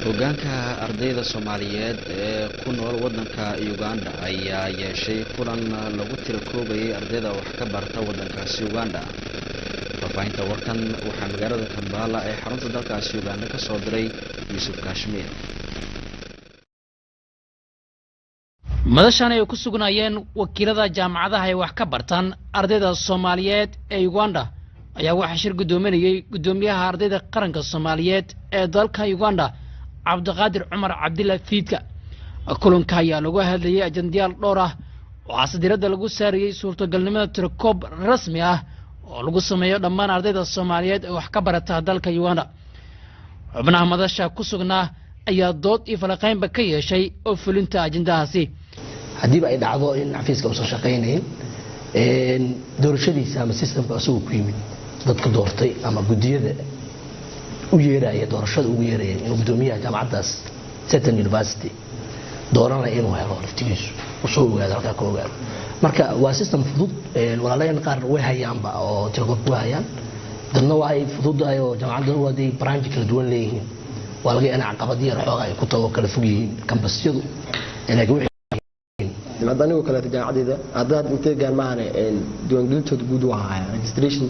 Hogaanka ardayda Soomaaliyeed ee ku nool waddanka Uganda ayaa yeeshay kulan lagu tirakoobayay ardayda wax ka barta waddankaasi Uganda. Faahfaahinta warkan waxaa magaalada Kambala ee xarunta dalkaasi Uganda ka soo diray Yuusuf Kashmiir. Madashan ay ku sugnaayeen wakiilada jaamacadaha ay wax ka bartaan ardayda Soomaaliyeed ee Uganda ayaa waxaa shir guddoominayay guddoomiyaha ardayda qaranka Soomaaliyeed ee dalka Uganda, Cabdiqaadir Cumar Cabdilla Fiidka. Kulanka ayaa lagu hadlayay ajandayaal dhowr ah, waxaase diradda lagu saarayey suurtagalnimada tirakoob rasmi ah oo lagu sameeyo dhammaan ardayda Soomaaliyeed ee wax ka barata dalka Uganda. Xubnaha madasha ku sugnaa ayaa dood iyo falaqaynba ka yeeshay oo fulinta ajandahaasi. Haddiiba ay dhacdo in xafiiska uusan shaqaynayn, doorashadiisa ama systemka isagoo ku yimid, dadka doortay ama guddiyada u yeeraya doorashada ugu yeeraya inuu guddoomiyaha jaamacaddaas Certain University dooranaya inuu helo laftigiisu usoo ogaado, halkaa ka ogaado. Marka waa system fudud. Walaalayan qaar way hayaanba oo tirakoobka way hayaan, dadna waa ay fududahay oo jaamacadda waday branch kala duwan leeyihiin, waa laga yaabaa in caqabad yar xooga ay ku tago, kala fog yihiin kambasyadu, laakiin wixii Hadda anigoo kaleeto jaamacadeyda haddaad intee gaan maahane, diiwaangelintooda guud waa haya, registration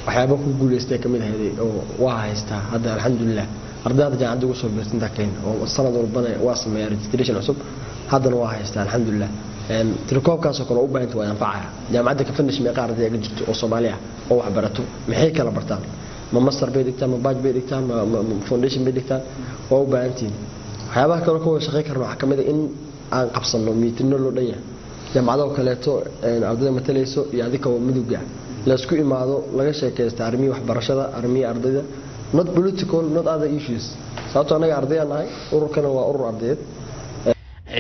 waxyaaba ku guuleystay kamid ahayd oo waa haystaa hadda, alxamdulilah. Ardayda jaamacadda ugu soo biirta intaa keen oo sanad walbana waa sameeyaa registration cusub, haddana waa haystaa, alxamdulilah. Tirakoobkaasoo kale u baahanta waa anfacaya. Jaamacadda Cavendish meeqa arday ga jirto oo Soomaali ah oo wax barato? Maxay kala bartaan? Ma master bay dhigtaan, ma bachelor bay dhigtaan, ma foundation bay dhigtaan? Waa u baahantihiin. Waxyaabaha kale ka wada shaqeyn karno waxaa kamid ah in aan qabsano miitino loo dhan yahay, jaamacadaha kaleeto ardayda matalayso iyo adika oo midowga laysku imaado, laga sheekaysta arrimihii waxbarashada, arrimihii ardayda, not political, not other issues, sababtoo annaga ardayaan nahay, ururkana waa urur ardayeed.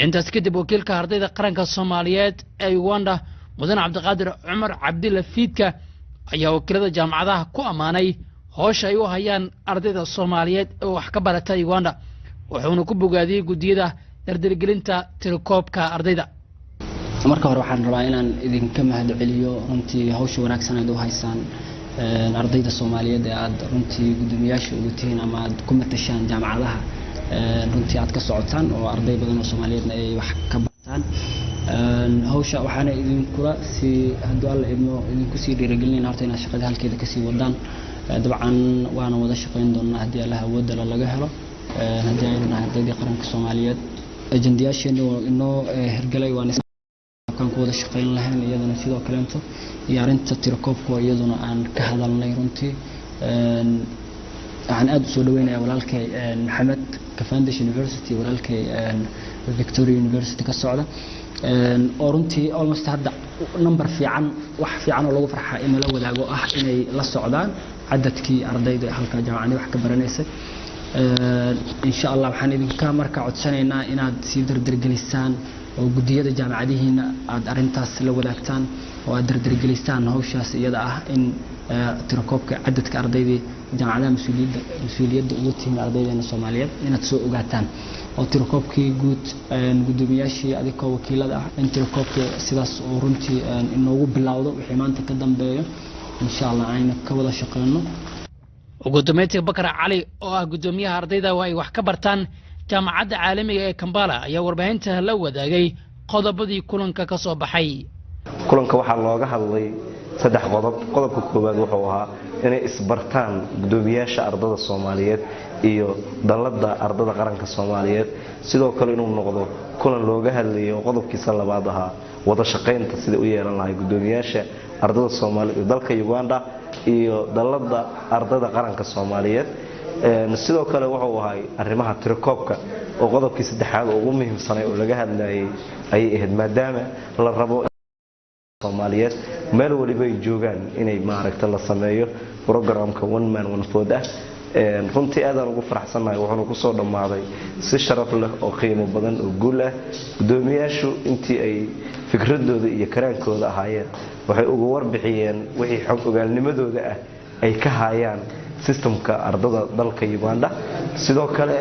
Intaas kadib, wakiilka ardayda qaranka Soomaaliyeed ee Uganda, mudan Cabdiqaadir Cumar Cabdilla Fiidka, ayaa wakiilada jaamacadaha ku ammaanay howsha ay u hayaan ardayda Soomaaliyeed ee wax ka barata Uganda, wuxuuna ku bogaadiyey guddiyada dardargelinta tirakoobka ardayda. Marka hore waxaan rabaa inaan idinka mahad celiyo runtii hawsha wanaagsan aad u haysaan ardayda Soomaaliyeed ee aad runtii guddoomiyaasha ugu tihiin ama aad ku matashaan jaamacadaha runtii aad ka socotaan, oo arday badan oo Soomaaliyeedna ay wax ka bartaan. Hawsha waxaana idinkula sii, hadduu Alla idmo, idinku sii dhiirigelinayna horta inaad shaqada halkeeda kasii wadaan. Dabcan waana wada shaqayn doonaa haddii Allah awoodala laga helo. Haddii aynu nahay ardaydii qaranka Soomaaliyeed, ajandayaasheena waa inoo hirgalay, waan kan ku wada shaqayn lahayn iyadana sidoo kaleento, iyo arrinta tirakoobka oo iyaduna aan ka hadalnay. Runtii waxaan aada usoo dhaweynayaa walaalkay Maxamed, Cavendish University, walaalkay Victoria University ka socda, oo runtii almost hadda number fiican, wax fiican oo lagu farxaa in lala wadaago ah inay la socdaan cadadkii ardayda halka jaamacadii wax ka baranaysay. Insha Allah waxaan idinka marka codsanaynaa inaad sii dardargelisaan oo guddiyada jaamacadihiina aad arrintaas la wadaagtaan oo aad dardargelisaan hawshaas iyada ah in tirakoobka cadadka ardaydii jaamacadaha mas-uuliyadda ugu tihiin ardaydeena Soomaaliyeed inaad soo ogaataan, oo tirakoobkii guud guddoomiyaashii adigoo wakiilada ah in tirakoobkii sidaas uu runtii inoogu bilowdo wixii maanta ka dambeeyo, insha Allah aynu ka wada shaqeyno. Ugu dambeyntii, Bakar Cali oo ah guddoomiyaha ardayda oo ay wax ka bartaan Jaamacadda Caalamiga ee Kambala ayaa warbaahinta la wadaagay qodobadii kulanka ka soo baxay. Kulanka waxaa looga hadlay saddex qodob. Qodobka koowaad wuxuu ahaa inay isbartaan guddoomiyaasha ardada Soomaaliyeed iyo dalladda ardada qaranka Soomaaliyeed. Sidoo kale inuu noqdo kulan looga hadlayay oo qodobkiisa labaad ahaa wada shaqaynta sida u yeelan lahay guddoomiyaasha ardada Soomaaliyeed ee dalka Uganda iyo dalladda ardada qaranka Soomaaliyeed. Sidoo kale wuxuu ahay arrimaha tirakoobka oo qodobkii saddexaad oo ugu muhiimsanay oo laga hadlayay ayay ahayd, maadaama la rabo Soomaaliyeed meel waliba ay joogaan inay maaragta la sameeyo programka one man one vote ah. Runtii aadaan ugu faraxsannahay, wuxuuna kusoo dhammaaday si sharaf leh oo qiimo badan oo guul ah. Guddoomiyaashu intii ay fikradooda iyo karaankooda ahaayeen waxay uga warbixiyeen wixii xog ogaalnimadooda ah ay ka hayaan systemka ardada dalka Uganda. Sidoo kale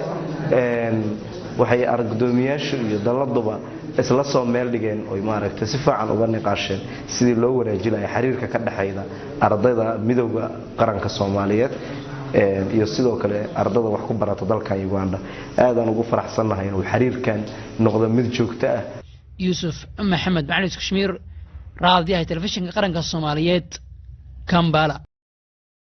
waxay guddoomiyaashu iyo dalladuba isla soo meel dhigeen oy maaragtay si fiican uga niqaasheen sidii loo wanaajinaya xiriirka ka dhexeeya ardayda midowda qaranka Soomaaliyeed. iyo sidoo kale ardada wax ku barata dalka Uganda. Aadaan ugu faraxsannahay inuu xiriirkan noqdo mid joogto ah. Yuusuf Maxamed Macalin Kashmiir, raadiyaha telefishinka qaranka Soomaaliyeed, Kambala.